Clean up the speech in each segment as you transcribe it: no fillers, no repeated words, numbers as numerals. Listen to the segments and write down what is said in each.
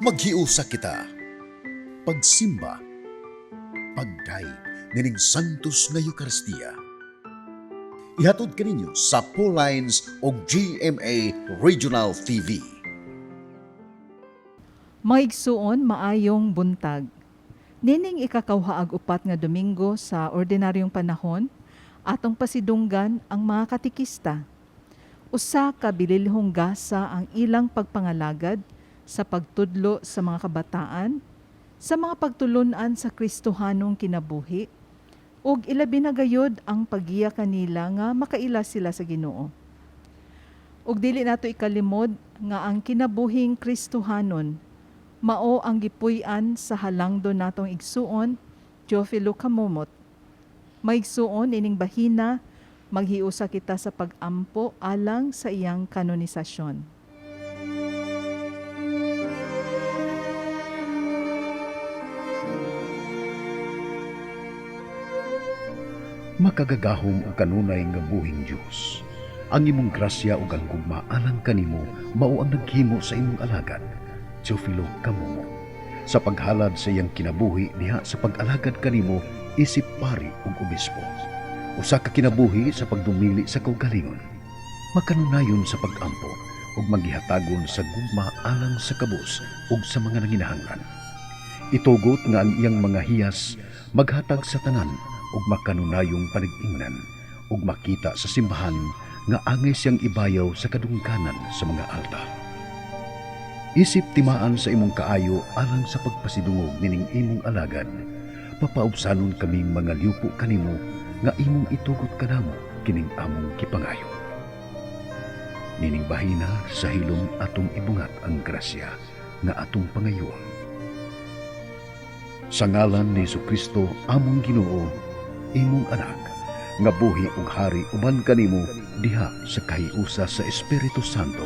Maghiusa kita. Pagsimba. Pagdayeg nining Santos nga Eukaristiya. Ihatod kaninyo sa Lines o GMA Regional TV. Mga igsuon, maayong buntag. Nining ikakawhaag 4 nga Domingo sa ordinaryong panahon, atong pasidunggan ang mga katikista. Usa ka bililhong gasa ang ilang pagpangalagad sa pagtudlo sa mga kabataan, sa mga pagtulunan sa Kristohanong kinabuhi, ug ilabi na gayod ang paggiya kanila nga makaila sila sa Ginoo. Ug dili nato ikalimod nga ang kinabuhing Kristohanon mao ang gipuy-an sa halangdon natong igsuon, Teofilo Camomot. Maigsuon, ining bahina, maghiusa kita sa pag-ampo alang sa iyang kanonisasyon. Makagagahom ug kanunay nga buhing Dios. Ang imong grasya ug ang gugma alang kanimo mao ang naghimo sa imong alagad, Teofilo Camomot, sa paghalad sa iyang kinabuhi diha sa pag-alagad kanimo isip pari ug obispo. Usa ka kinabuhi sa pagdumili sa kaugalingon, makanunayon sa pag-ampo ug maghihatagon sa gugma alang sa kabus ug sa mga nanginahanglan. Itugot nga ang iyang mga hiyas maghatag sa tanan ug makanunayong panag-ingnan ug makita sa simbahan nga angay siyang ibayaw sa kadungganan sa mga altar. Isip timaan sa imong kaayo alang sa pagpasidungog nining imong alagad, papaubsanon kaming mga liupo kanimo nga imong itugot kanamo kining among gipangayo. Nining bahina sa hilom atong ibungat ang grasya nga atong pangayoon. Sa ngalan ni Kristo among Ginoo, imong anak, nga buhi ug hari uban kanimo diha sa kahiusa sa Espiritu Santo,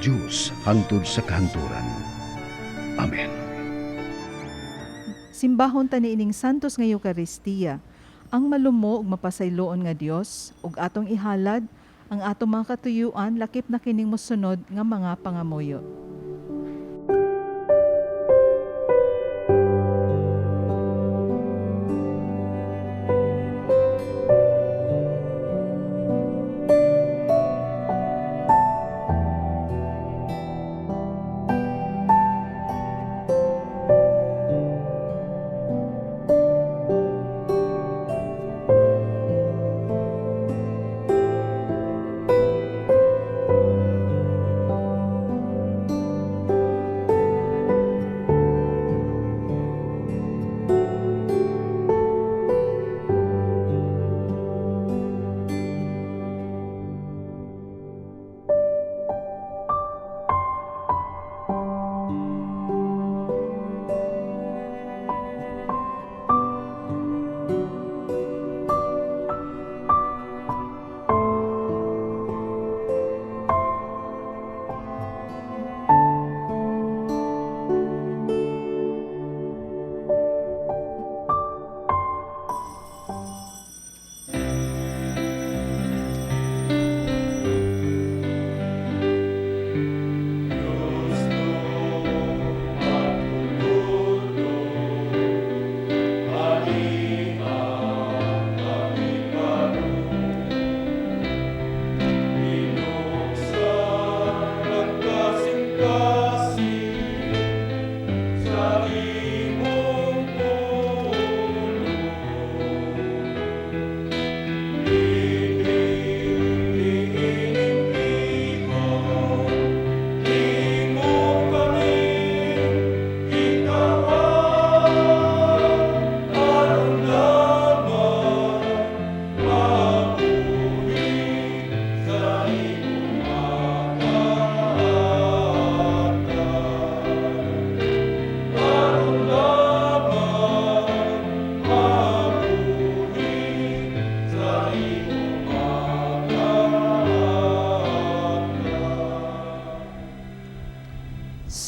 Dios hangtod sa kahangturan. Amen. Simbahon ta niining Santos nga Eukaristiya, ang malumo ug mapasayloon nga Dios, ug atong ihalad ang atong mga katuyuan lakip na kining mosunod nga mga pangamuyo.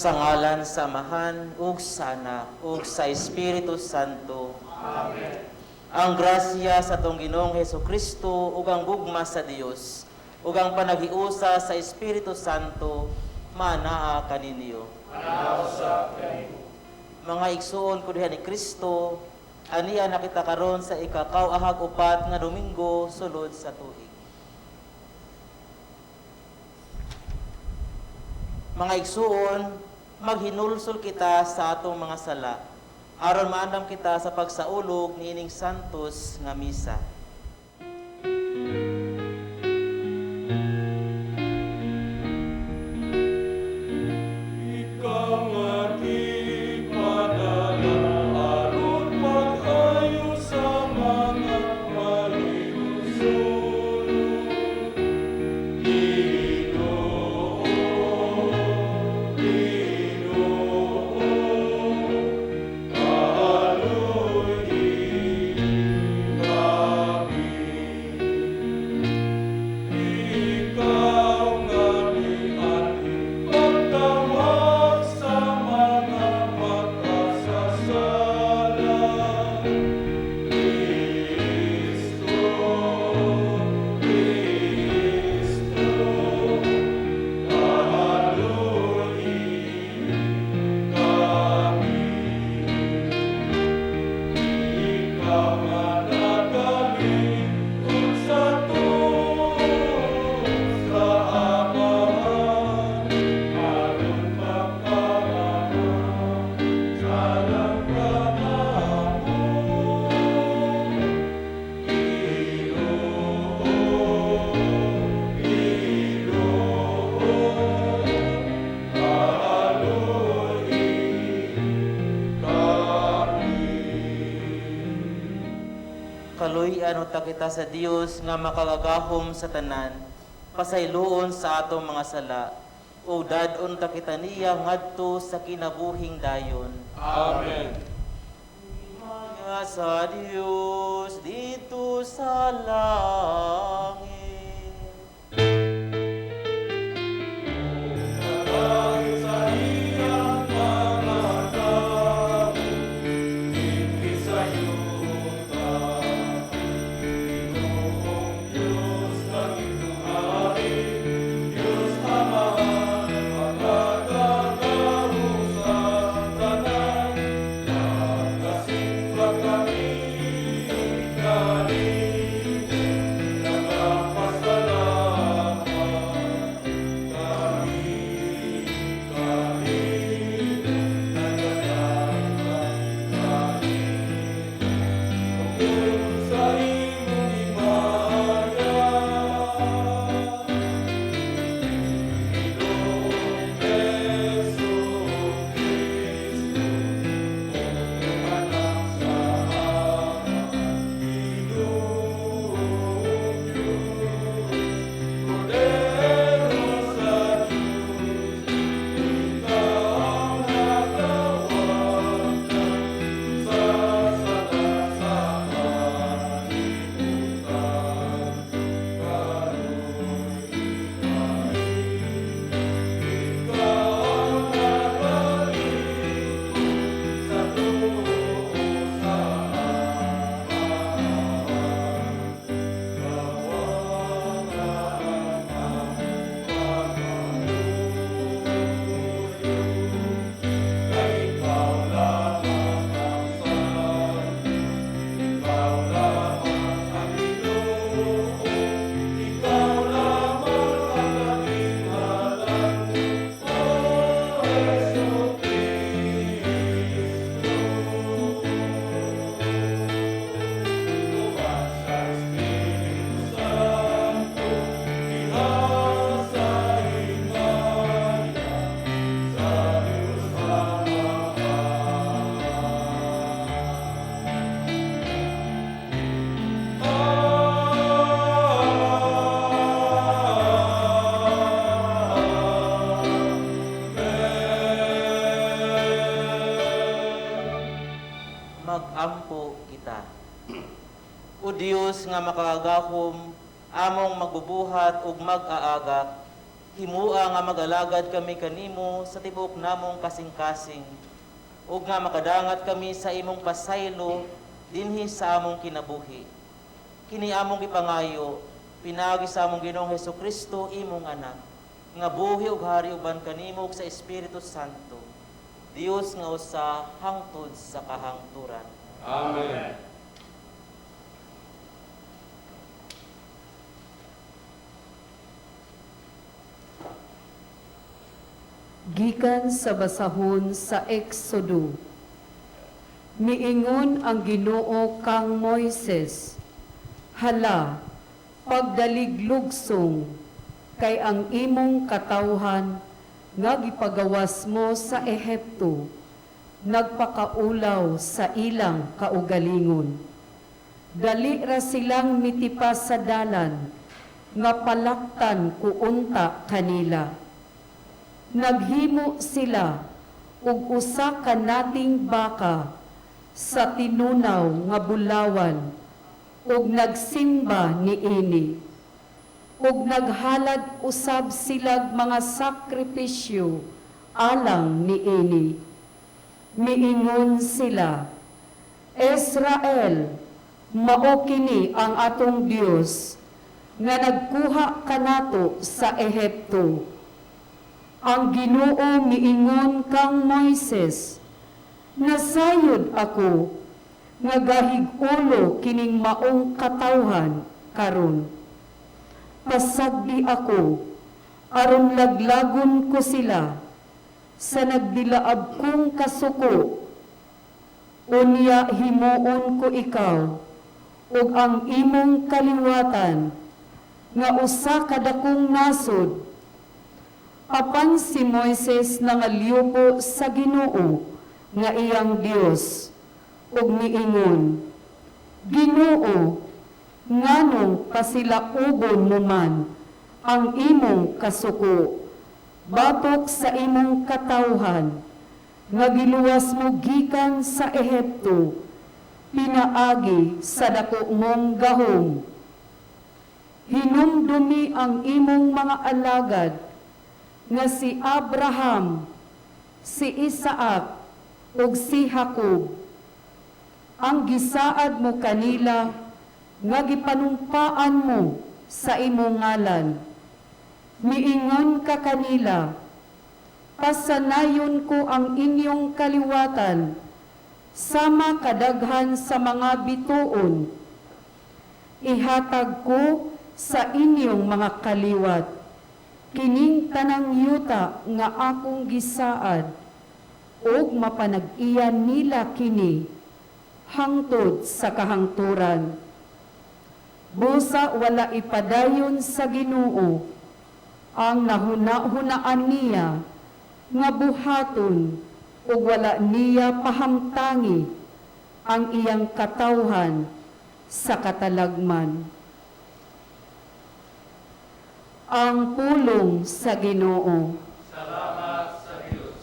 Sa ngalan sa Amahan ug sa Anak ug sa Espiritu Santo. Amen. Ang grasya sa atong Ginoong Hesukristo ug ang gugma sa Dios ug ang panaghiusa sa Espiritu Santo manaa kaninyo. Mga igsuon ko diha ni Kristo, ania na kita karon sa ikakauahag 4 nga Domingo sulod sa tuig. Mga igsuon, maghinulsol kita sa atong mga sala aron maandam kita sa pagsaulog niining santos nga misa. Ikaw nga gipadala aron pag-ayo sa mga mahinulsol. Ginoo, Ginoo, kaaluy kami. Ikaw nga mianhi pagtawag sa mga makasasala. Kristo, Kristo, kaaluy kami. Ikaw nga nagalingkod sa tuo sa Amahan, aron magpamana sa kanamo. Ginoo, Ginoo, kaaluy kami. Kaluy-an unta kita sa Dios nga makagagahom sa tanan, pasayloon sa atong mga sala, ug dad-on ta kita niya ngadto sa kinabuhing dayon. Amen. Himaya sa Dios dito sa langit. Dahil sa iyang mga tao, dinhi sa yuta, Ginoong Diyos langit hari, Diyos Ama, makagagahom sa tanan, nagasimba kami kanimo, nagapasalamat kami, kami, nagadagan kami. Tungkol sa imong himaya, Ginoong Hesus Kristo, iyong anak sa Ama, Ginoong Diyos, Kordero sa Diyos, ikaw nagawata sa sala sa kalibutan. Kaluy kami, ikaw nagaliko sa tuo sa Amahan. Gawaran ang pagkaluyo, kay ikaw lamang ang Santo, ikaw lamang ang Ginoo, ikaw lamang ang labing halal, O Hesu Kristo. Uban sa Espiritu Santo, diha sa himaya, sa Diyos Amahan. Magampo kita. O Dios nga makagagahom, among magbubuhat ug mag-aagak, himua nga magalagad kami kanimo sa tibuok namong kasing-kasing, ug nga makadangat kami sa imong pasaylo dinhi sa among kinabuhi. Kini among gipangayo, pinaagi sa among Ginoong Hesukristo, imong anak, Nga buhi ug hari uban kanimo ug sa Espiritu Santo, Dios nga usa hangtod sa kahangturan. Amen. Gikan sa basahon sa Exodo. Miingon ang Ginoo kang Moises, "Hala, pagdalig lugsong, kay ang imong katawhan nga gipagawas mo sa Ehipto, nagpakaulaw sa ilang kaugalingon. Dali ra silang mitipas sa dalan, nga palaktan ko unta kanila. Naghimo sila og usa ka nating baka sa tinunaw nga bulawan ug nagsimba niini. Ug naghalad usab silag mga sakripisyo alang niini. Miingon sila, 'Israel, mao kini ang atong Dios nga nagkuha kanato sa Ehipto.' Ang Ginoo miingon kang Moises, 'Nasayod ako nga gahig-ulo kining maong katawhan karon. Pasagdi ako aron laglagon ko sila sa nagdilaab kong kasuko. Unya himuon ko ikaw ug ang imong kaliwatan nga usa ka dakong nasod.' Apan si Moises nangalyupo sa Ginoo nga iyang Dios ug miingon, 'Ginoo, nganong pasilaubon mo man ang imong kasuko batok sa imong katawhan nga giluwas mo gikan sa Ehipto pinaagi sa dako mong gahom? Hinumdumi ang imong mga alagad nga si Abraham, si Isaac, ug si Jacob. Ang gisaad mo kanila nga gipanumpaan mo sa imong ngalan. Miingon ka kanila, 'Pasanayon ko ang inyong kaliwatan sama kadaghan sa mga bituon. Ihatag ko sa inyong mga kaliwat kining tanang yuta nga akong gisaad, ug mapanag-iyan nila kini hangtod sa kahangturan.' Busa wala ipadayon sa Ginoo ang nahuna-hunaan niya nga buhaton ug wala niya pahamtangi ang iyang katawhan sa katalagman." Ang pulong sa Ginoo. Salamat sa Dios.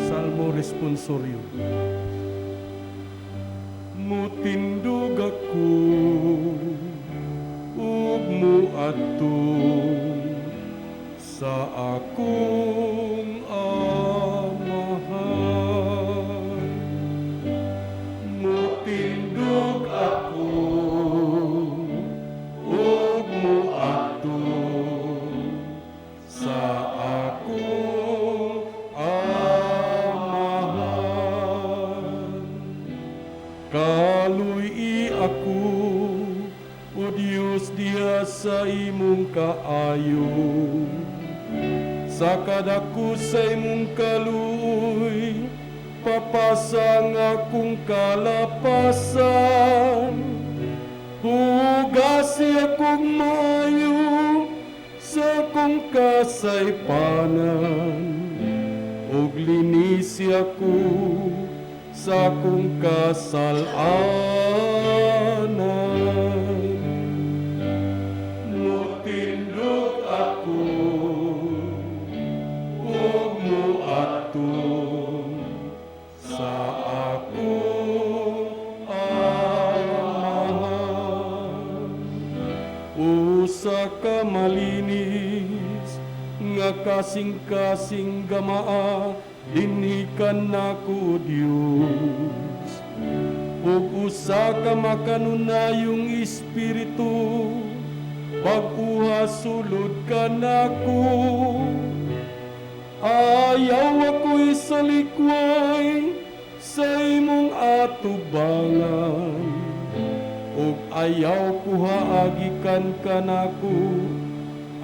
Salmo Responsorio. Mutindog ako ug muadto sa akong Amahan. Mutindog ako ug muadto sa akong Amahan. Kaluy-i ako, O Dios, diha sa imong kaayo. Sa kadako sa imong kaluoy, papasa ang akong kalapasan. Hugasi akong maayo sa akong kasaypanan, ug linisi ako sa akong kasal-anan. Mutindog ako ug muadto sa akong Amahan. Usa ka malin kasing-kasing gamaa dinhi kanako, Dios, ug usa ka makanunayong espiritu bag-uha sulod kanako. Ayaw ako'y salikway sa imong atubangan ug ayaw kuhaa gikan kanako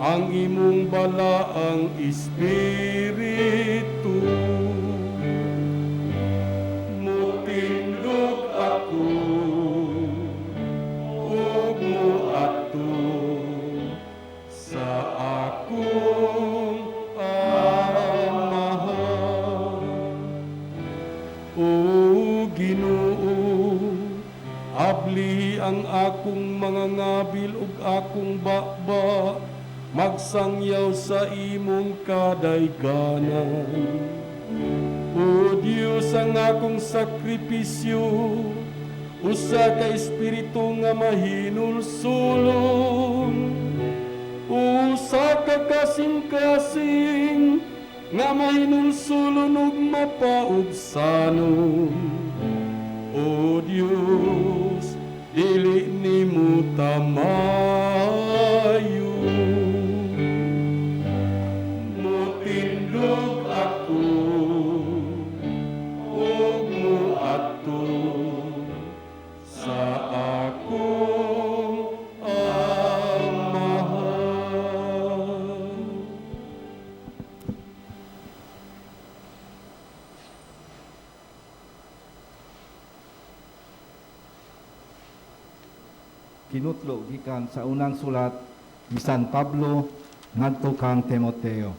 ang imong balaang espiritu. Mutindog ako ug muadto sa akong Amahan. O Ginoo, abli ang akong mga ngabil ug akong baba magsangyaw sa imong kadayganan. O Dios, ang akong sakripisyo, usa ka espiritu nga mahinulsulon, usa ka kasing-kasing nga mahinulsulon ug mapaubsanon. O Dios, dili nimo tamayon. Mutindog ako ug muadto sa akong Amahan. Kinutlo gikan sa unang sulat ni San Pablo ngadto kang Timoteo.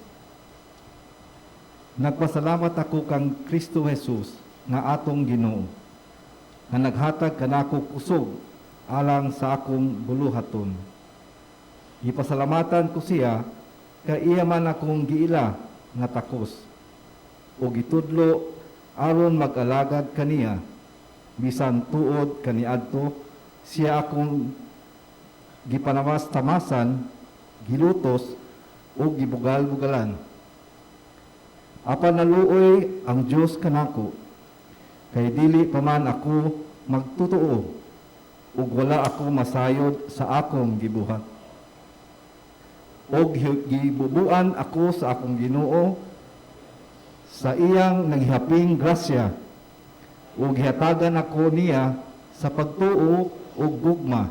Nagpasalamat ako kang Kristo Jesus nga atong Ginoo, nga naghatag kanako kusog alang sa akong buluhaton. Gipasalamatan ko siya kay iya man akong giila nga takos ug gitudlo aron mag-alagad kaniya, bisan tuod kaniadto siya akong gipanamas-tamasan, gilutos ug gibugal-bugalan. Apan naluoy ang Dios kanako kay dili pa man ako magtotoo ug wala ako masayod sa akong gibuhat. Og gibubuan ako sa akong Ginoo sa iyang naghihaping grasya ug gihatagan ako niya sa pagtuo ug gugma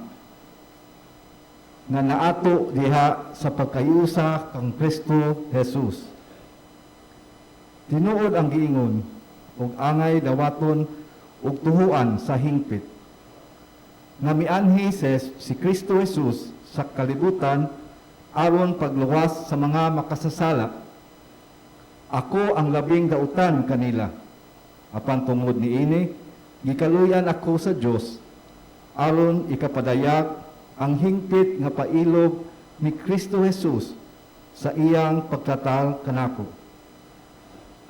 nga naato diha sa pagkayusa kang Kristo Jesus. Tinuod ang giingon ug angay dawaton ug tuhuan sa hingpit nga mianhi si Kristo Jesus sa kalibutan aron pagluwas sa mga makasasala. Ako ang labing dautan kanila. Apan tungod niini, gikaluyan ako sa Dios aron ikapadayag ang hingpit nga pailob ni Kristo Jesus sa iyang pagtatal kanako.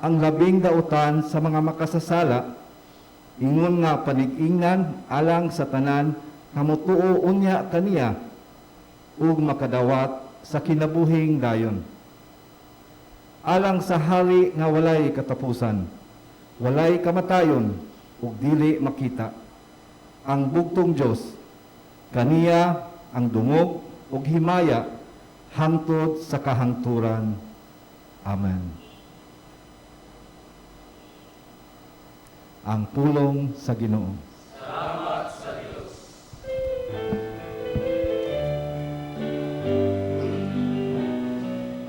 Ang labing dautan sa mga makasasala, ingon nga panig-ingnan alang sa tanan nga motuo unya kaniya ug makadawat sa kinabuhing dayon. Alang sa hari nga walay katapusan, walay kamatayon ug dili makita, ang bugtong Dios, kaniya ang dungog ug himaya hangtod sa kahangturan. Amen. Ang pulong sa Ginoo.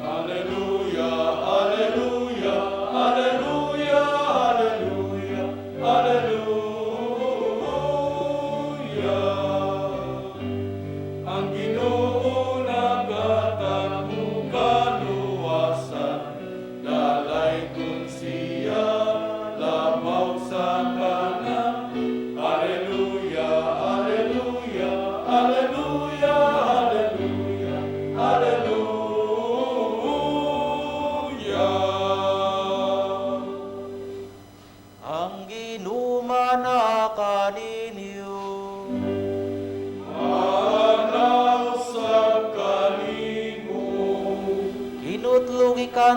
Alleluia, alleluia, alleluia, alleluia, alleluia. Ang Ginoo nagatagbo kaluwasan, dalaygon siya labaw sa tanan.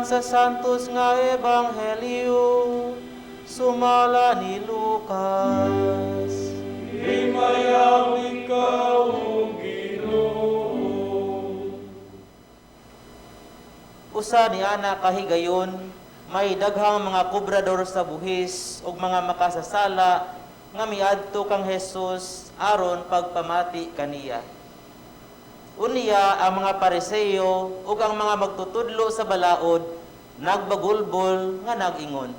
Gikan sa Santos nga Ebanghelyo sumala ni Lucas. Himayang ikaw, O Ginoo. Usa ni ana kahigayon, may daghang mga kobrador sa buhis ug mga makasasala nga miadto kang Jesus aron pagpamati kaniya. Unya ang mga Pariseo ug ang mga magtutudlo sa balaod nagbagulbol nga nag-ingon: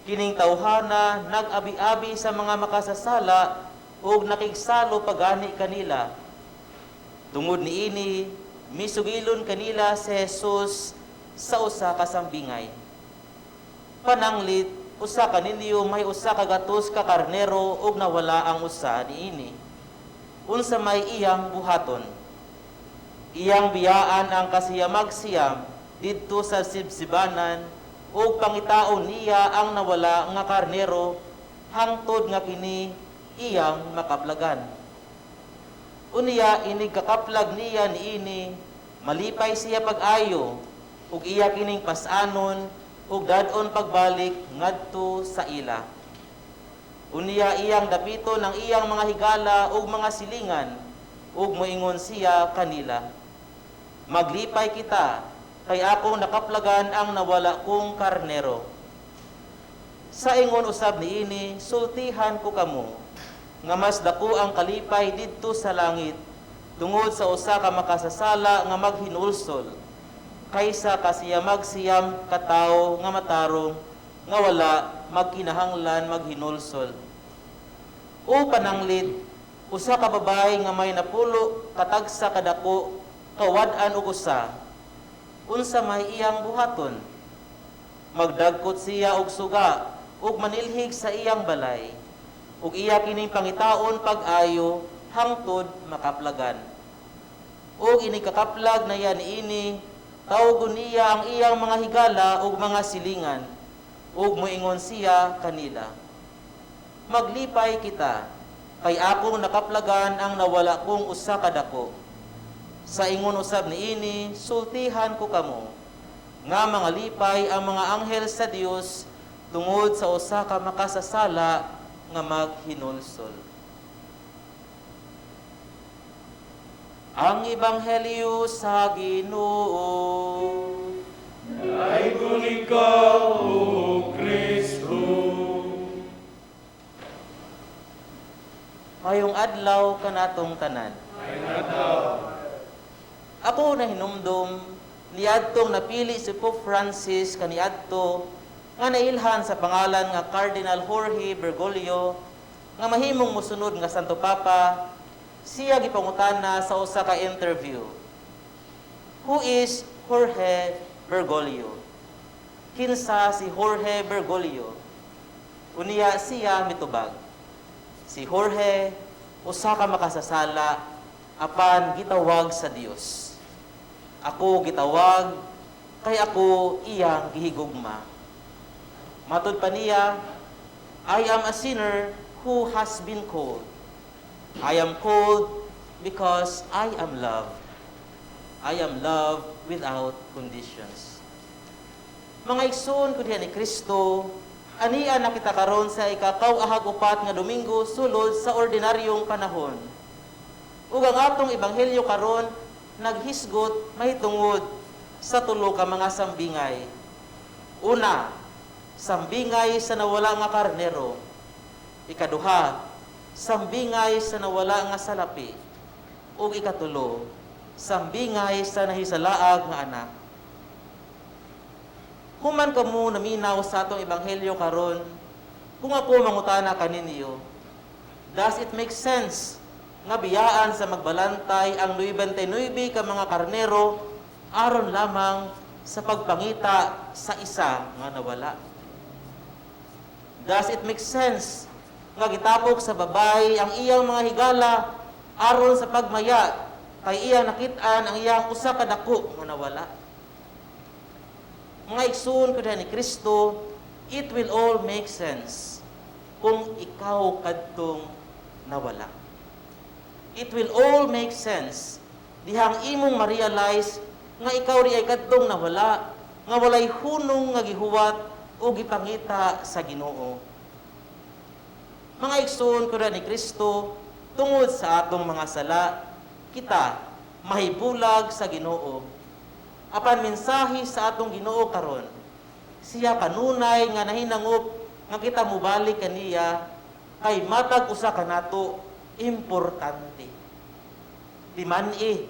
"Kining tawhana nag-abi-abi sa mga makasasala ug nakigsalo pagani kanila." Tungod niini, misugilon kanila si Jesus sa usa ka sambingay. "Pananglit, usa kaninyo may 100 ka karnero ug nawala ang usa niini. Unsa may iyang buhaton? Iyang biyaan ang kasiyamag-siyam didto sa sibsibanan ug pangitaon niya ang nawala nga karnero hangtod nga kini iyang makaplagan. Unya inig kakaplag niya niini, malipay siya pag-ayo ug iya kining pas-anon ug dad-on pagbalik ngadto sa ila. Unya iyang dapiton ang iyang mga higala ug mga silingan ug moingon siya kanila: 'Maglipay kita kay akong nakaplagan ang nawala kong karnero.' Sa ingon usab niini, sultihan ko kamo nga mas dako ang kalipay didto sa langit tungod sa usa ka makasasala nga maghinulsol kaysa kasiyamag-siyam ka tawo nga matarong nga wala magkinahanglan maghinulsol. O pananglit, usa ka babayi nga may 80 ka tagsa ka dako kawad-an og usa, unsa may iyang buhaton? Magdagkot siya og suga ug manilhig sa iyang balay ug iya kining pangitaon pag-ayo hangtod makaplagan. Ug inig kakaplag na niya niini, tawgon niya ang iyang mga higala ug mga silingan ug moingon siya kanila: 'Maglipay kita kay akong nakaplagan ang nawala kong usa ka dako.' Sa ingon usab niini, sultihan ko kamo nga mga lipay ang mga anghel sa Dios tungod sa usa ka makasasala nga maghinulsol." Ang Ebanghelyo sa Ginoo. Daigong ikaw, O Kristo. Mayong adlaw kanatong tanan. Ako na hinumdum niadtong napili si Pope Francis kaniadto nga nailhan sa pangalan nga Cardinal Jorge Bergoglio nga mahimong mosunod nga Santo Papa, siya gipangutana sa usa ka interview. "Who is Jorge Bergoglio?" Kinsa si Jorge Bergoglio? Unya siya mitubag: "Si Jorge, usa ka makasasala apan gitawag sa Dios. Ako gitawag kay ako iyang gihigugma." Matud pa niya, "I am a sinner who has been called. I am called because I am loved. I am loved without conditions." Mga igsoon ko diha ni Kristo, ania na kita karon sa ikakauahag 4 nga Domingo sulod sa ordinaryong panahon. Ug ang atong ebanghelyo karon naghisgot mahitungod sa tulo ka mga sambingay. Una, sambingay sa nawala nga karnero. Ikaduha, sambingay sa nawala nga salapi. Ug ikatulo, sambingay sa nahisalaag nga anak. Human kamo naminaw sa atong ebanghelyo karon, kung ako mangutana kaninyo, does it make sense nga biyaan sa magbalantay ang 99 ka mga karnero aron lamang sa pagpangita sa isa nga nawala? Does it make sense nga gitapok sa babay ang iyang mga higala aron sa pagmaya kay iyang nakit-an ang iyang usa ka dako nga nawala? Mga igsoon ko ni Kristo, it will all make sense kung ikaw kadtong nawala. It will all make sense dihang imong ma-realize nga ikaw ri ay kadtong nawala. nga walay hunong nga gihuwat o gipangita sa Ginoo. Mga igsoon ko ni Kristo, tungod sa atong mga sala, kita mahibulag sa Ginoo. Apan mensahe sa atong Ginoo karon, siya kanunay nga nahinangop nga kita mubalik kaniya kay matag usa kanato importante. Timan-i,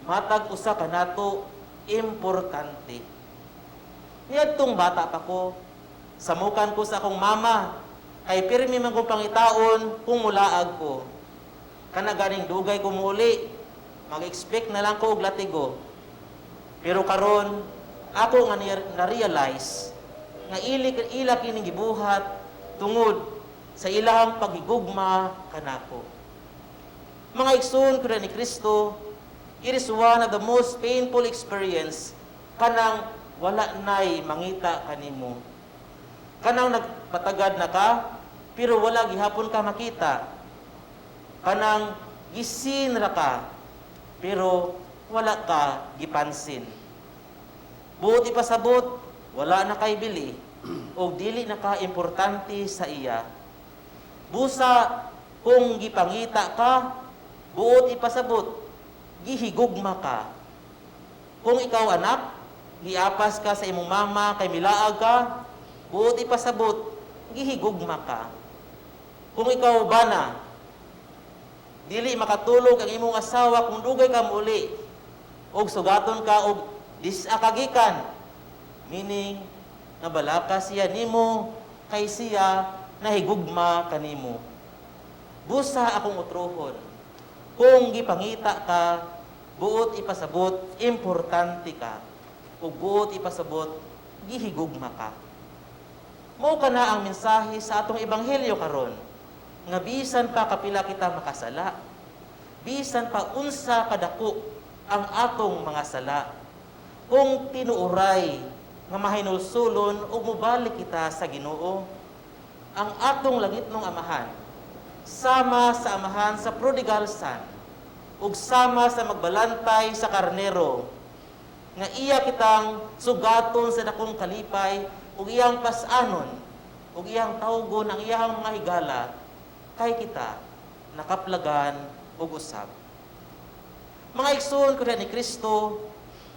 matag usa kanato importante. Niadtong bata pa ko, samukan ko sa akong mama, kay pirmi man kong pangitaon kung mulaag ko. Kana ganing dugay ko muuli, mag-expect na lang ko og latigo. Pero karon ako nga na-realize nga ila kining gibuhat tungod sa ilahang paghigugma kanako. Mga igsoon ko ni Kristo, it is one of the most painful experience kanang wala nay mangita kanimo. Kanang nagpatagad na ka, pero wala gihapon ka makita. Kanang gisin ra ka, pero wala ka gipansin. Buot ipasabot, wala na kay bili, o dili na ka importante sa iya. Busa kung gipangita ka, buot ipasabot, gihigugma ka. Kung ikaw anak, giapas ka sa imong mama kay milaag ka, buot ipasabot, gihigugma ka. Kung ikaw bana, dili makatulog ang imong asawa kung dugay ka muli, og sugaton ka og disakagikan, meaning nabalaka siya nimo kay siya nahigugma kanimo. Busa akong utrohon, kung gipangita ka, buot ipasabot, importante ka. Ug buot ipasabot, gihigugma ka. Mao kana ang mensahe sa atong ebanghelyo karon, nga bisan pa kapila kita makasala, bisan pa unsa kadako ang atong mga sala, kung tinuoray nga mahinulsulon ug mobalik kita sa Ginoo, ang atong langitnong Amahan, sama sa amahan sa prodigal son, ug sama sa magbalantay sa karnero, nga iya kitang sugaton sa dakong kalipay ug iyang pas-anon ug iyang tawgon ang iyang mga higala, kay kita nakaplagan og usab. Mga igsoon ko ni Kristo,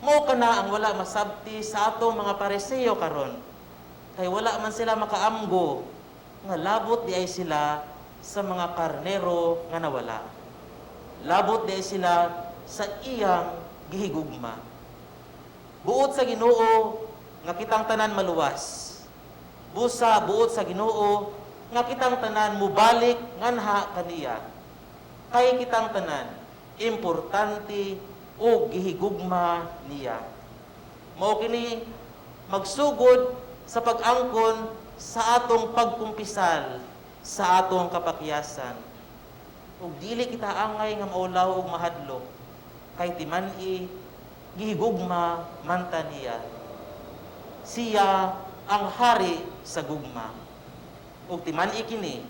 mao kana ang wala masabti sa atong mga Pariseo karon, kay wala man sila makaamgo nga labot di ay sila sa mga karnero nga nawala. Labot di ay sila sa iyang gihigugma. Buot sa Ginoo nga kitang tanan maluwas. Busa buot sa Ginoo nga kitang tanan mubalik nganha kaniya. Kay kitang tanan importante o gihigugma niya. Mao kini magsugod sa pag-angkon sa atong pagkumpisal sa atong kapakyasan. Ug dili kita angay nga maulaw ug mahadlok, kay timan-i gihigugma man ta niya. Siya ang hari sa gugma. Ug timan-i kini,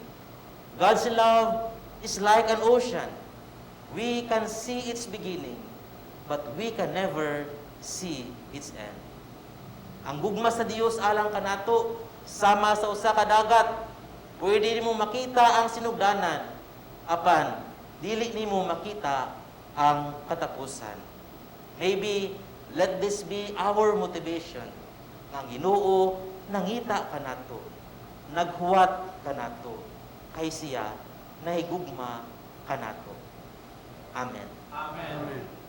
God's love is like an ocean. We can see its beginning, but we can never see its end. Ang gugma sa Dios alang kanato sama sa usa ka dagat. Pwede nimo makita ang sinugdanan, apan dili nimo makita ang katapusan. Maybe let this be our motivation nga ang Ginoo nangita kanato, naghuwat kanato, kay siya nahigugma kanato. Amen. Amen.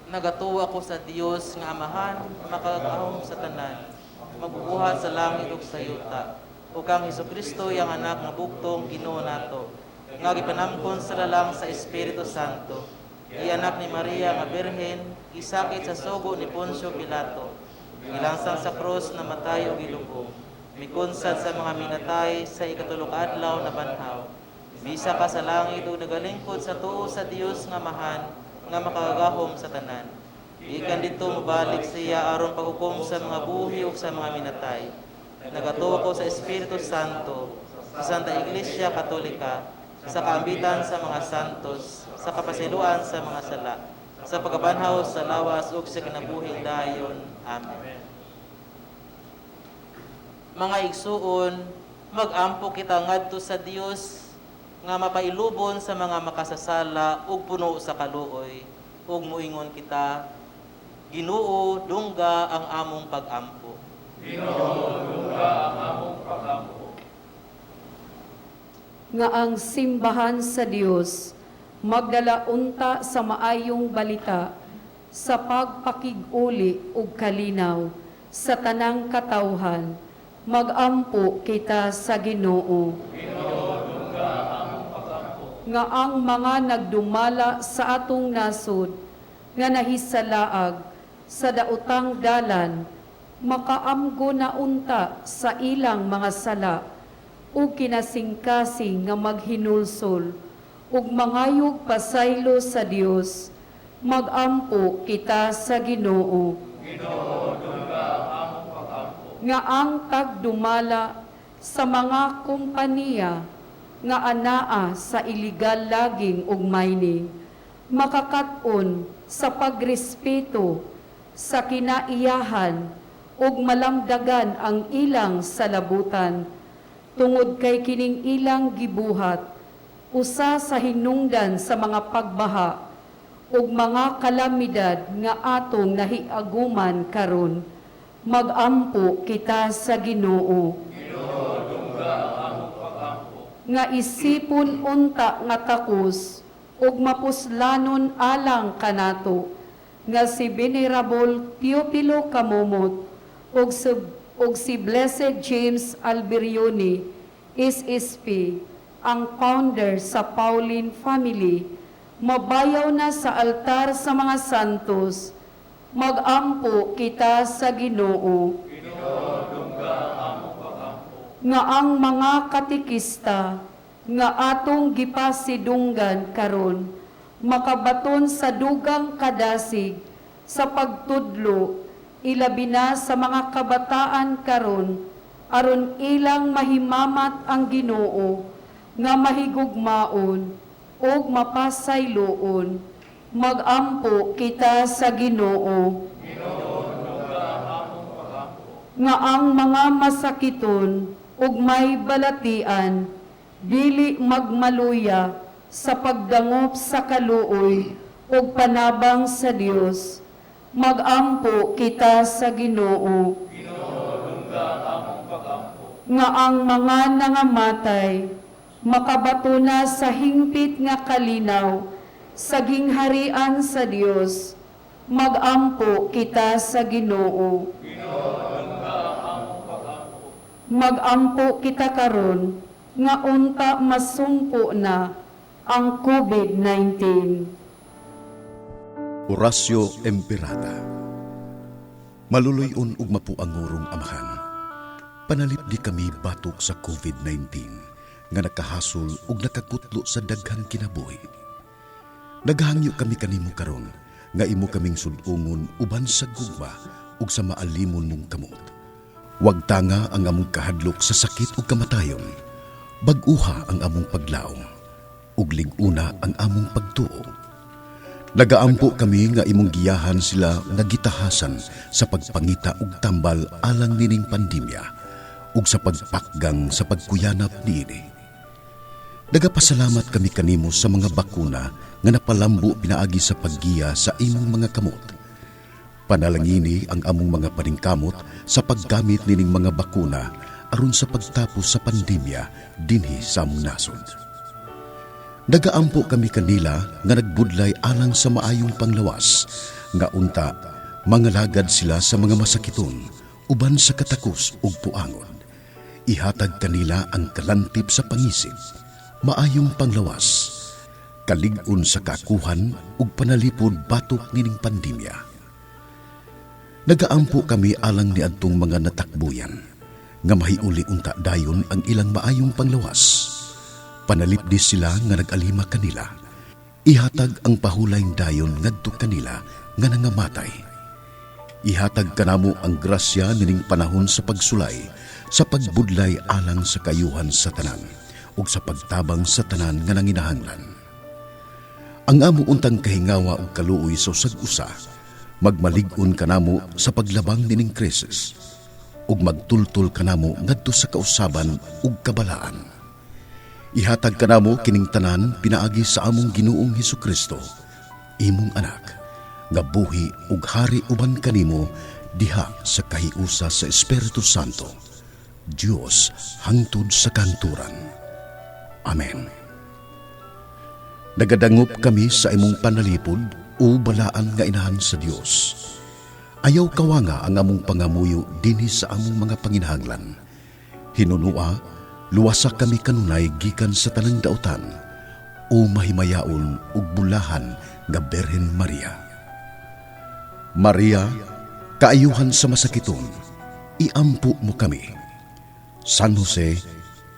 Nagatuo ako sa Dios nga Amahan, makagagahom sa tanan, magbubuhat sa langit ug sa yuta, ug kang Hesukristo iyang anak nga bugtong Ginoo nato, nga gipanamkon sa lalang sa Espiritu Santo, anak ni Maria nga Birhen, gisakit sa sugo ni Poncio Pilato, gilangsang sa krus, namatay ug gilubong, mikunsad sa mga minatay, sa ikatulo ka adlaw nabanhaw, bisaka sa langit ug nagalingkod sa tuo sa Dios nga Amahan nga makagagahom sa tanan. Gikan didto mobalik siya aron paghukom sa mga buhi ug sa mga minatay. Nagatuo ko sa Espiritu Santo, sa Santa Iglesia Katolika, sa kaambitan sa mga santos, sa kapasiluan sa mga sala, sa pagkabanhaw sa lawas ug sa kinabuhing dayon. Amen. Mga igsuon, magampo kita ngadto sa Dios nga mapailubon sa mga makasasala ug puno sa kaluoy, ug muingon kita: Ginoo, dungga ang among pagampo. Nga ang simbahan sa Dios magdala unta sa maayong balita sa pagpakig-uli ug kalinaw sa tanang katawhan, magampo kita sa Ginoo. Nga ang mga nagdumala sa atong nasod nga nahisalaag sa daotang dalan makaamgo na unta sa ilang mga sala ug kinasingkasing nga maghinulsol ug mangayog pasaylo sa Dios, magampo kita sa Ginoo. Nga ang tagdumala sa mga kompanya nga anaa sa illegal logging ug mining makakat-on sa pagrespeto sa kinaiyahan ug malamdagan ang ilang salabutan tungod kay kining ilang gibuhat usa sa hinungdan sa mga pagbaha ug mga kalamidad nga atong nahiaguman karon, magampo kita sa Ginoo. Nga isipon unta nga takos ug mapuslanon alang kanato nga si Venerable Teofilo Camomot ug si Blessed James Alberione SSP, ang founder sa Pauline Family, mabayaw na sa altar sa mga santos, magampo kita sa Ginoo. Nga ang mga katikista nga atong gipasidunggan karon makabaton sa dugang kadasig sa pagtudlo, ilabi na sa mga kabataan karon, aron ilang mahimamat ang Ginoo nga mahigugmaon ug mapasayloon, magampo kita sa Ginoo. Nga ang mga masakiton ug may balatian dili magmaluya sa pagdangop sa kaluoy ug panabang sa Dios, magampo kita sa Ginoo. Nga ang mga nangamatay makabato na sa hingpit nga kalinaw sa gingharian sa Dios, magampo kita sa Ginoo. Magampo kita karon nga unta masumpo na ang COVID-19. Oratio Imperata. Maluluy-on ug mapuangurong Amahan, panalipdi kami batok sa COVID-19 nga nakahasol ug nakakutlo sa daghang kinabuhi. Naghangyo kami kanimo karon nga imo kaming sud-ungon uban sa gugma ug sa maalimon mong kamot. Wag tanga ang among kahadlok sa sakit ug kamatayon. Bag-uha ang among paglaom ug lig-una ang among pagtuo. Nagaampo kami nga imong giyahan sila nga gitahasan sa pagpangita og tambal alang nining pandemya ug sa pagpakgang sa pagkuyanap niini. Nagapasalamat kami kanimo sa mga bakuna nga napalambo pinaagi sa paggiya sa imong mga kamot. Panalangini ang among mga paningkamot sa paggamit nining mga bakuna aron sa pagtapos sa pandemya dinhi sa among nasod. Nagaampo kami kanila nga nagbudlay alang sa maayong panglawas, nga unta mangalagad sila sa mga masakiton uban sa katakos ug puangon. Ihatag kanila ang kalantip sa pangisip, maayong panglawas, kalig-on sa kakuhan ug panalipod batok nining pandemya. Nagaampo kami alang niadtong mga natakbuyan nga mahiuli unta dayon ang ilang maayong panglawas. Panalipdi sila nga nag-alima kanila. Ihatag ang pahulay dayon ngadto kanila nga nangamatay. Ihatag kanamo ang grasya nining panahon sa pagsulay, sa pagbudlay alang sa kayuhan sa tanan ug sa pagtabang sa tanan nga nanginahanglan. Ang amo untang kahingawa ug kaluoy sa usag usa, magmalig-on kanamo sa paglabang nining krisis ug magtultol kanamo ngadto sa kausaban ug kabalaan. Ihatag kanamo kining tanan pinaagi sa among Ginoong Hesukristo, imong anak, nga buhi ug hari uban kanimo diha sa kahiusa sa Espiritu Santo, Dios hangtod sa kanturan. Amen. Nagadangop kami sa imong panalipod o balaan nga inahan sa Dios. Ayaw kawanga ang among pangamuyo dinhi sa among mga panginahanglan. Hinunua, luwasa kami kanunay gikan sa tanang dautan o mahimayaon ug bulahan nga Birhen Maria. Maria, kaayuhan sa masakiton, iampo mo kami. San Jose,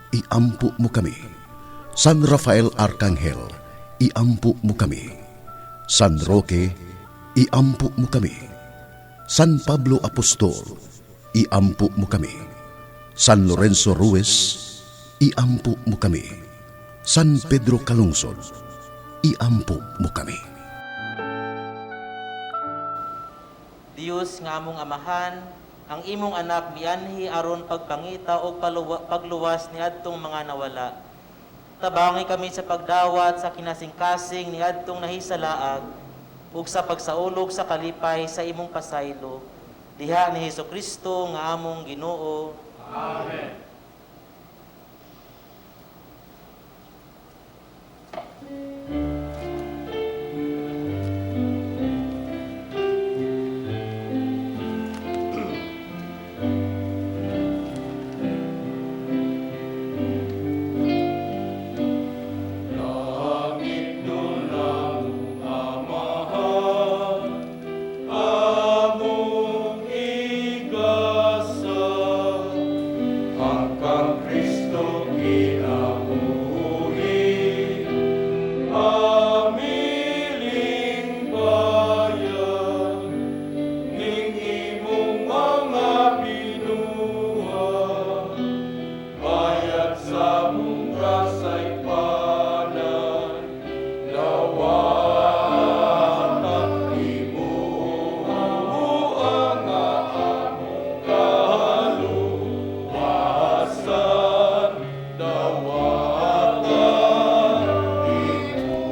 iampo mo kami. San Rafael Arcangel, iampo mo kami. San Roque, iampo mo kami. San Pablo Apostol, iampo mo kami. San Lorenzo Ruiz, iampo mo kami. San Pedro Calungsod, iampo mo kami. Dios nga among amahan, ang imong anak mianhi aron pagpangita og pagluwas niadtong mga nawala. Tabangi kami sa pagdawat sa kinasingkasing niadtong nahisalaag ug sa pagsaulog sa kalipay sa imong pasaylo. Diha ni Hesukristo nga among Ginoo. Amen. Among igasa, ang kang Kristo kinabuhi, amiling bayan, ning imong mga binuha, bayad sa mong kasaypanan, dawata imo ang among kaluwasan, dawata imo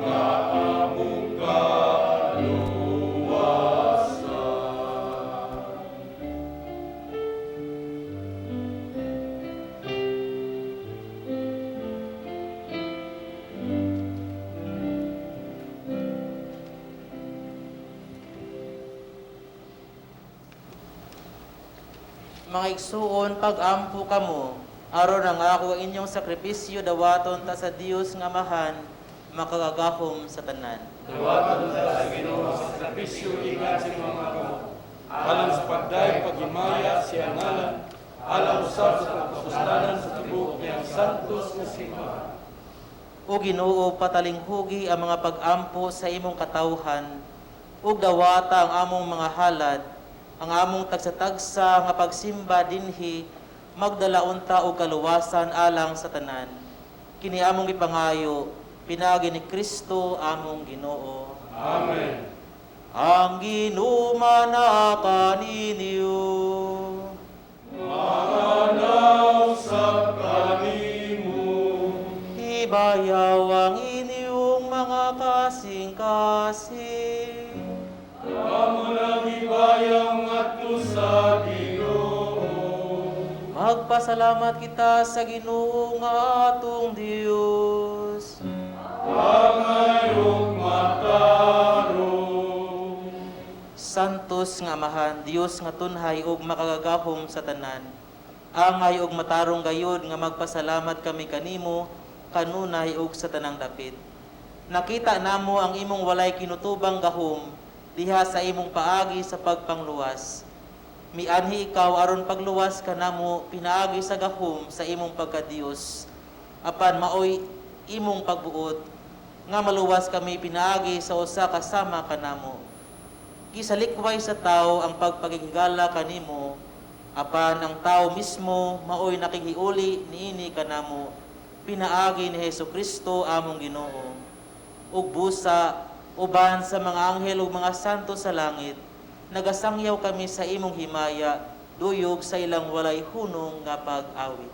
ang among kaluwasan. Mga igsuon, pag-ampo kamo, aron ang ako ang inyong sakripisyo dawaton ta sa Dios nga Amahan, makagagahom sa tanan. Dawaton ta sa Ginoo sa sakripisyo ikan sa imong mga kamot. Alang sa pagdayeg paghimaya sa iyang ngalan, alang usab sa pagkapuslanan sa tibuok niyang santos nga simbahan. O Ginoo, patalinghugi ang mga pag-ampo sa imong katawhan, ug dawata ang among mga halad, ang among tagsa-tagsa nga pagsimba dinhi, magdala unta og kaluwasan alang sa tanan. Kini among gipangayo, pinaagi ni Kristo among Ginoo. Amen. Ang Ginoo manaa kaninyo. Maanaw sa kanimo. Ibayaw ang inyong mga kasing-kasing. Amo nang ibayaw ngadto sa Ginoo. Magpasalamat kita sa Ginoo nga atong Dios. Angay ug matarong. Santos nga Amahan, Dios nga tunhay ug makagagahom sa tanan. Angay ug matarong gayud nga magpasalamat kami kanimo kanunay ug sa tanang dapit. Nakita namo ang imong walay kinutubang gahom diha sa imong paagi sa pagpangluwas. Mianhi ikaw aron pagluwas kanamo pinaagi sa gahom sa imong pagkadiyos. Apan maoy imong pagbuot nga maluwas kami pinaagi sa usa ka sama kanamo. Gisalikway sa tao ang pagpakighigala kanimo, apan ang tao mismo maoy nakighiuli niini kanamo pinaagi ni Hesus Kristo among Ginoo. Ug busa uban sa mga anghel ug mga santo sa langit, nagasangyaw kami sa imong himaya duyog sa ilang walay hunong nga pag-awit.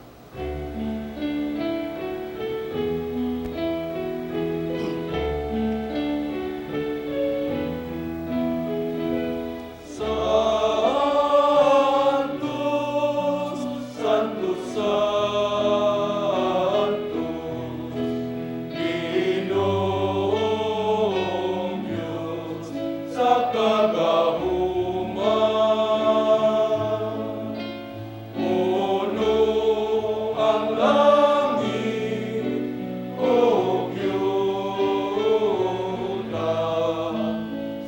Santos, Santos, Santos, Ginoong Diyos sa kagahuman. Puno ang langit ug yuta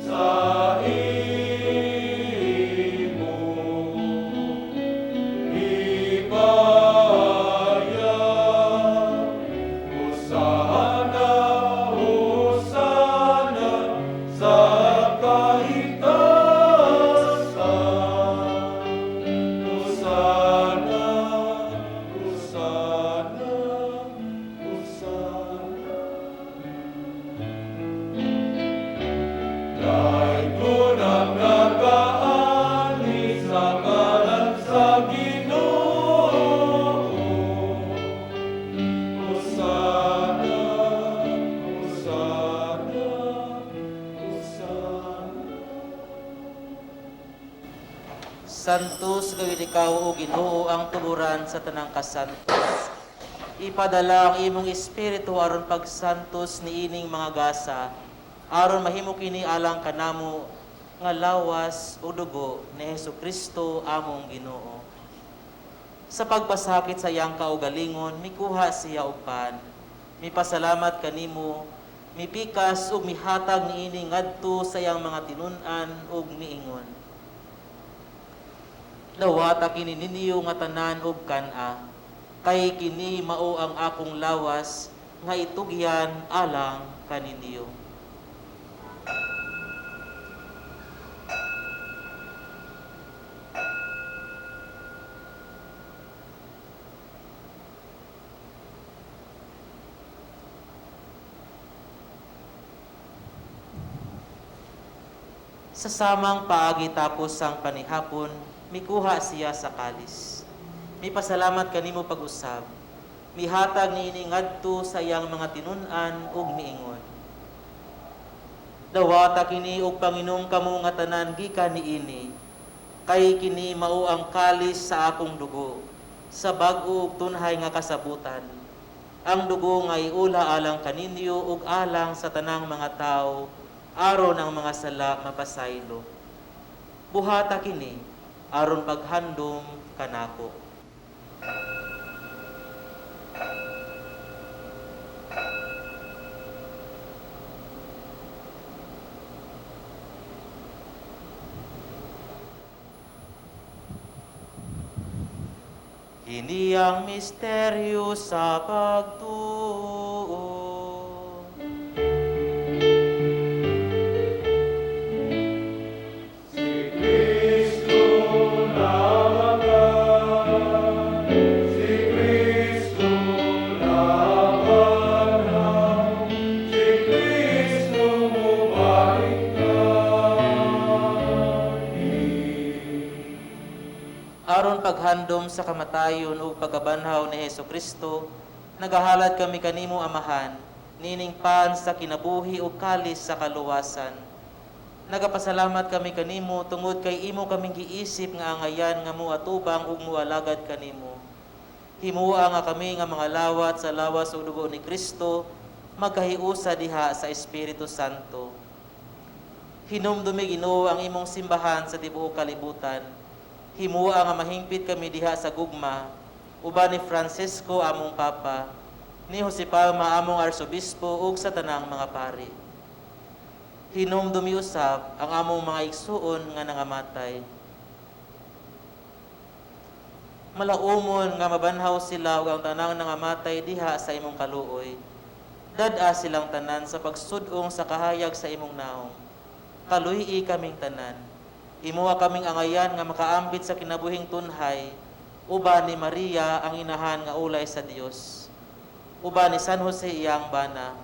sa imo himaya. Hosana, Hosana sa kahitasan. Hosana, Hosana, Hosana. Daygon ang nagaani sa ngalan sa Ginoo. Hosana, Hosana, Hosana. Santos gawin ikaw o Ginoo ang tuburan sa tanang kasantos. Ipadala ang imong espiritu aron pagsantos niining mga gasa, aron mahimo kini alang kanamo nga lawas o dugo ni Hesus Kristo among Ginoo. Sa pagpasakit sa iyang kaugalingon, mikuha siya og pan. Mipasalamat kanimo, mipikas ug mihatag niini ngadto sa iyang mga tinun-an ug miingon: "Dawata kini ninyo nga tanan og kan-a, kay kini mao ang akong lawas nga itugyan alang kaninyo." Sa samang paagi tapos ang panihapon, mikuha siya sa kalis. Mipasalamat kanimo pag-usab. Mihatag niini ngadto sa iyang mga tinun-an ug miingon: "Dawata kini og panginom kamo nga tanan gikan niini, kay kini mao ang kalis sa akong dugo, sa bag-o ug tunhay nga kasabutan. Ang dugo nga iula alang kaninyo ug alang sa tanang mga tawo aron ang mga sala mapasaylo. Buhata kini aron paghandom kanako." Kini ang misteryo sa pagtuo. Si Kristo namatay, si Kristo nabanhaw, si Kristo mubalik kani. Aron paghandom sa kamatayon ug pagkabanhaw ni Hesus Kristo, nagahalad kami kanimo, Amahan, nining pan sa kinabuhi ug kalis sa kaluwasan. Nagapasalamat kami kanimo tungod kay imo kaming giisip nga angayan nga moatubang ug moalagad kanimo. Himua nga kami nga mga lawat sa lawas ug dugo ni Kristo magkahiusa diha sa Espiritu Santo. Hinumdumi, Ginoo, ang imong simbahan sa tibuok kalibutan. Himua nga mahingpit kami diha sa gugma uban ni Francisco among Papa, ni Jose Palma among Arsobispo ug sa tanang mga pari. Hinumdumi usab ang among mga igsuon nga nangamatay. Malaumon nga mabanhaw sila ug ang tanang nangamatay diha sa imong kaluoy. Dad-a silang tanan sa pagsud-ong sa kahayag sa imong naong. Kaluy-i kaming tanan. Imuha kaming angayan nga makaambit sa kinabuhing tunhay, uban ni Maria ang inahan nga ulay sa Dios. Uban ni San Jose iyang bana.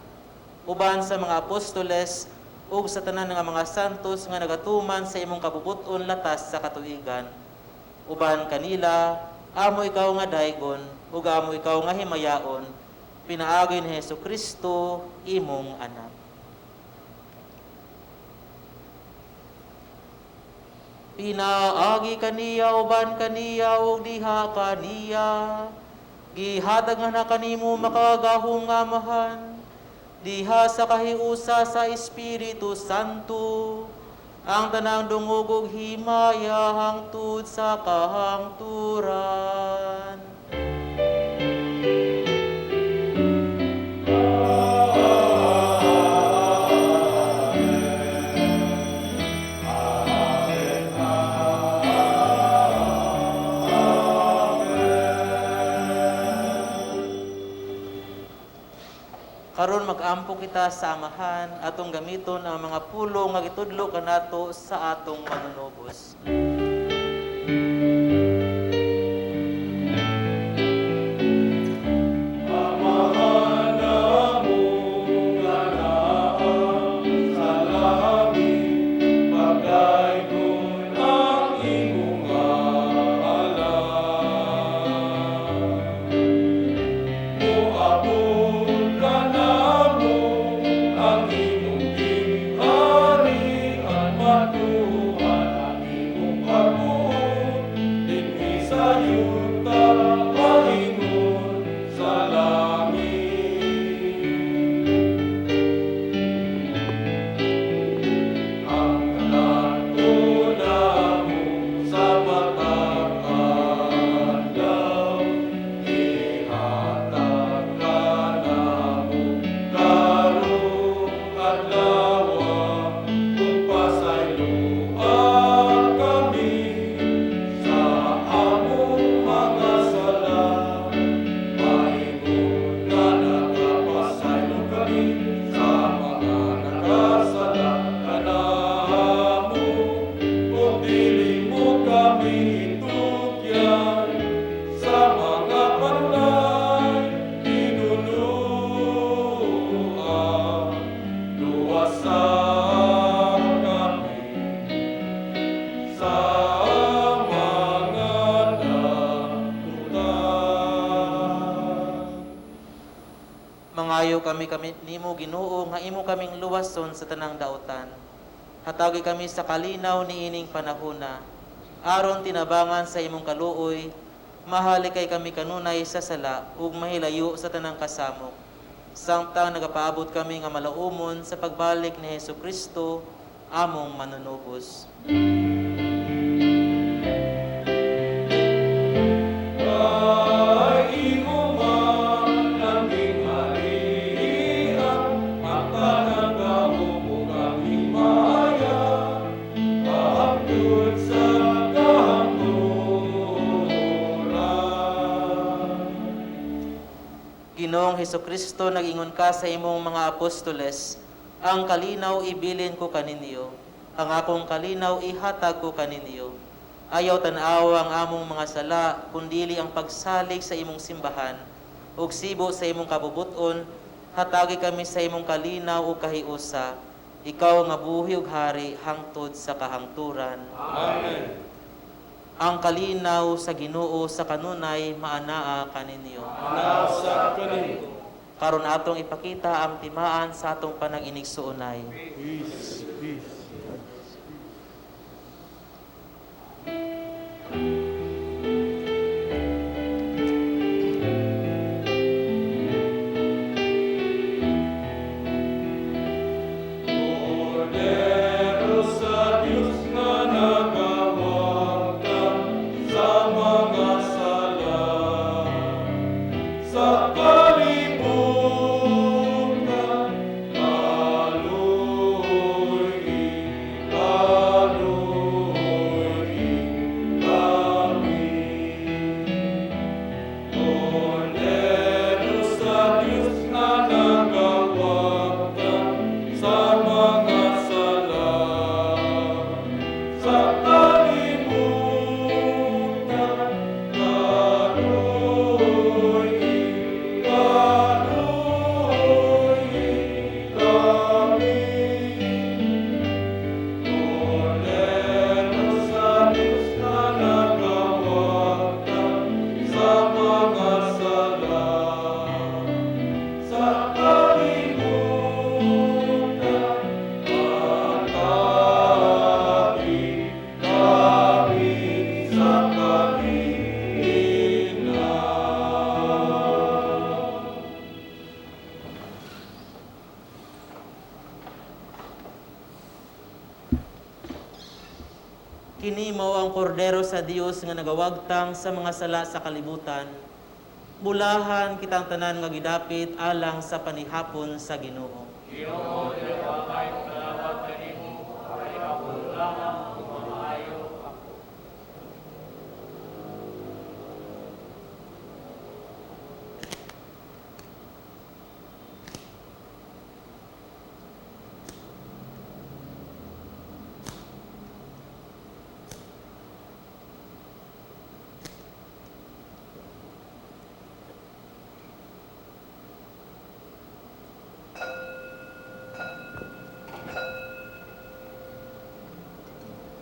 Uban sa mga apostoles ug sa tanan nga mga santos nga nagatuman sa imong kabubut-on latas sa katuigan. Uban kanila, amo ikaw nga daygon ug amo ikaw nga himayaon, pinaagi ni Hesus Kristo imong anak. Pinaagi kaniya, uban kaniya ug diha kaniya, gihatag nga na kanimo makagahom nga Amahan diha sa kahiusa sa Espiritu Santo, ang tanang dungog ug himaya hangtod sa kahangturan. Karon mag-ampo kita sa Amahan, atong gamiton ang mga pulong nga gitudlo kanato sa atong manunubos. Amahan namo nga naa sa langit, pagdaygon ang imong ngalan. Moabot kanamo ang imong gingharian, matuman ang imong pagbuot dinhi sa yuta maingon sa langit. Ang kalato namo sa matag adlaw, ihatag kanamo karong adlaw, ug pasayloa kami sa among mga sala, maingon nga nakapasaylo kami sa mga nakasala kanamo, ug dili mo kami itugyan sa mga panulay, tinuloa, luwasa kami sa mga dautan. Mangayo kami kami nimo, Ginoo, nga imo kaming luwason sa tanang dautan. Hatagi kami sa kalinaw niining panahona. Aron tinabangan sa imong kaluoy, mahalikay kami kanunay sa sala ug mahilayo sa tanang kasamok. Samtang nagapaabot kami nga malaumon sa pagbalik ni Hesus Kristo, among manunubos. Kay imo man ang gingharian, ang tanang gahom ug ang himaya, hangtod sa kahangturan. Ginoong Hesus Kristo, nag-ingon ka sa imong mga apostoles, "Ang kalinaw ibilin ko kaninyo, ang akong kalinaw ihatag ko kaninyo. Ayaw tan-awa ang among mga sala, kundili ang pagsalig sa imong simbahan, ug sibo sa imong kabubuton, hatagi kami sa imong kalinaw ug kahiusa. Ikaw nga buhi ug hari hangtod sa kahangturan." Amen. Ang kalinaw sa Ginoo sa kanunay maanaa kaninyo. Nasa kanimo. Karon atong ipakita ang timaan sa atong panag-inigsuonay. Peace, peace. Kordero sa Diyos nga nagawangka sa mga sala sa kalibutan, kaluoy, kaluoy kami. Kordero sa Diyos nga nagawangka sa mga sala. Kini mao ang kordero sa Dios nga nagawagtang sa mga sala sa kalibutan. Bulahan kitang tanan nga gidapit alang sa panihapon sa Ginoo.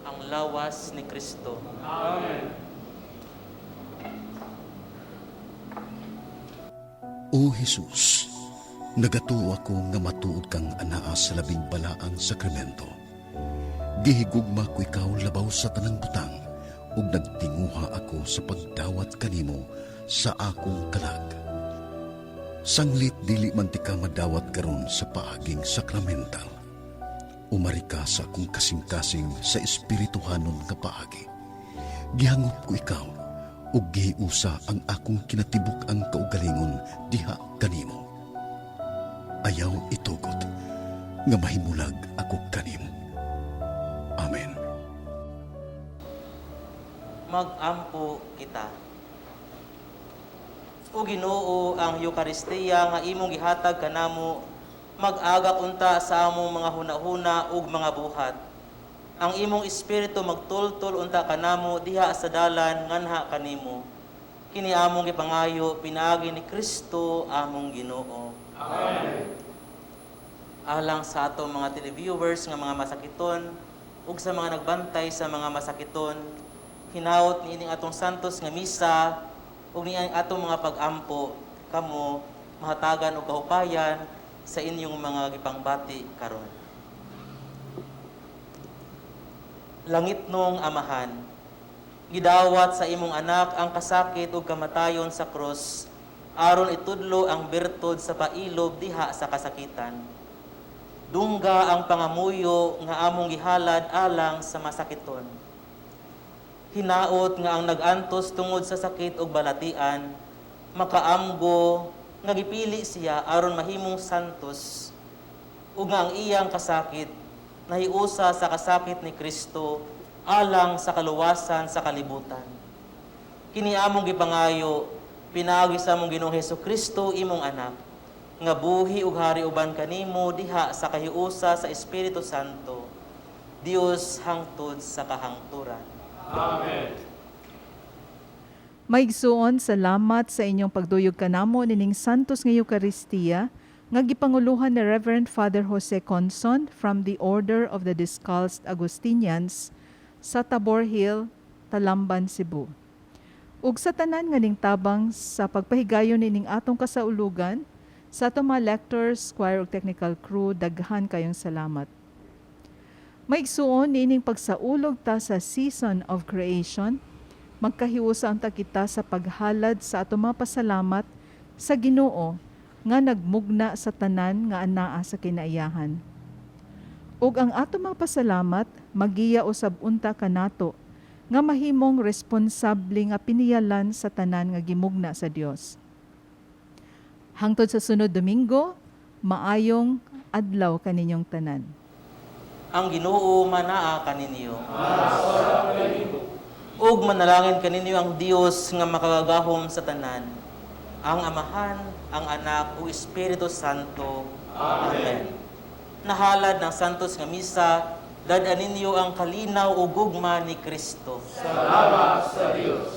Ang lawas ni Kristo. Amen. O Jesus, nagatuo ako nga matuod kang anaa sa labing balaang sakramento. Gihigugma ko ikaw labaw sa tanang butang ug nagtinguha ako sa pagdawat kanimo sa akong kalag. Sanglit dili man ti ka madawat karon sa paaging sakramental. Umari ka sa akong kasing-kasing sa espirituhanon nga paagi. Gihangop ko ikaw ug gihiusa ang akong kinatibuk-ang kaugalingon diha kanimo. Ayaw itugot nga mahimulag ako kanimo. Amen. Magampo kita. O Ginoo, ang Eukaristiya nga imong gihatag kanamo, mag-agak unta sa among mga hunahuna ug mga buhat. Ang imong espiritu magtultol unta kanamo diha sa dalan nganha kanimo. Kini among gipangayo pinaagi ni Kristo among Ginoo. Amen. Alang sa atong mga televiewers nga mga masakiton ug sa mga nagbantay sa mga masakiton, hinaot niining atong santos nga misa ug niining atong mga pag-ampo kamo mahatagan og kahupayan sa inyong mga gipangbati karon. Langitnong Amahan, gidawat sa imong anak ang kasakit ug kamatayon sa krus aron itudlo ang bertud sa pailob diha sa kasakitan. Dungga ang pangamuyo nga among gihalad alang sa masakiton. Hinaot nga ang nag-antos tungod sa sakit ug balatian, makaamgo nga gipili siya aron mahimong santos ug nga ang iyang kasakit nahiusa sa kasakit ni Kristo alang sa kaluwasan sa kalibutan. Kini among gipangayo pinaagi sa among Ginoong Hesukristo imong anak nga buhi ug hari uban kanimo diha sa kahiusa sa Espiritu Santo, Dios hangtod sa kahangturan. Amen. Maigsuon, salamat sa inyong pagduyog kanamo nining Santos nga Eukaristiya nga gipanguluhan ni Reverend Father Jose Conson from the Order of the Discalced Agustinians sa Tabor Hill, Talamban, Cebu. Ug sa tanan nga ning tabang sa pagpahigayon nining atong kasaulugan, sa atong mga lectors, choir ug technical crew, daghan kayong salamat. Maigsuon, niining pagsaulog ta sa season of creation, magkahiusa unta kita sa paghalad sa atong mga pasalamat sa Ginoo nga nagmugna sa tanan nga anaa sa kinaiyahan. Ug ang atong mga pasalamat magiya usab unta kanato nga mahimong responsable nga piniyalan sa tanan nga gimugna sa Dios. Hangtod sa sunod Domingo, maayong adlaw kaninyong tanan. Ang Ginoo manaa kaninyo. Ug manalangin kaninyo ang Dios nga makagagahom sa tanan, ang Amahan, ang Anak ug Espiritu Santo. Amen. Nahalad ng santos nga misa, dad-an ninyo ang kalinaw ug gugma ni Kristo. Salamat sa Dios.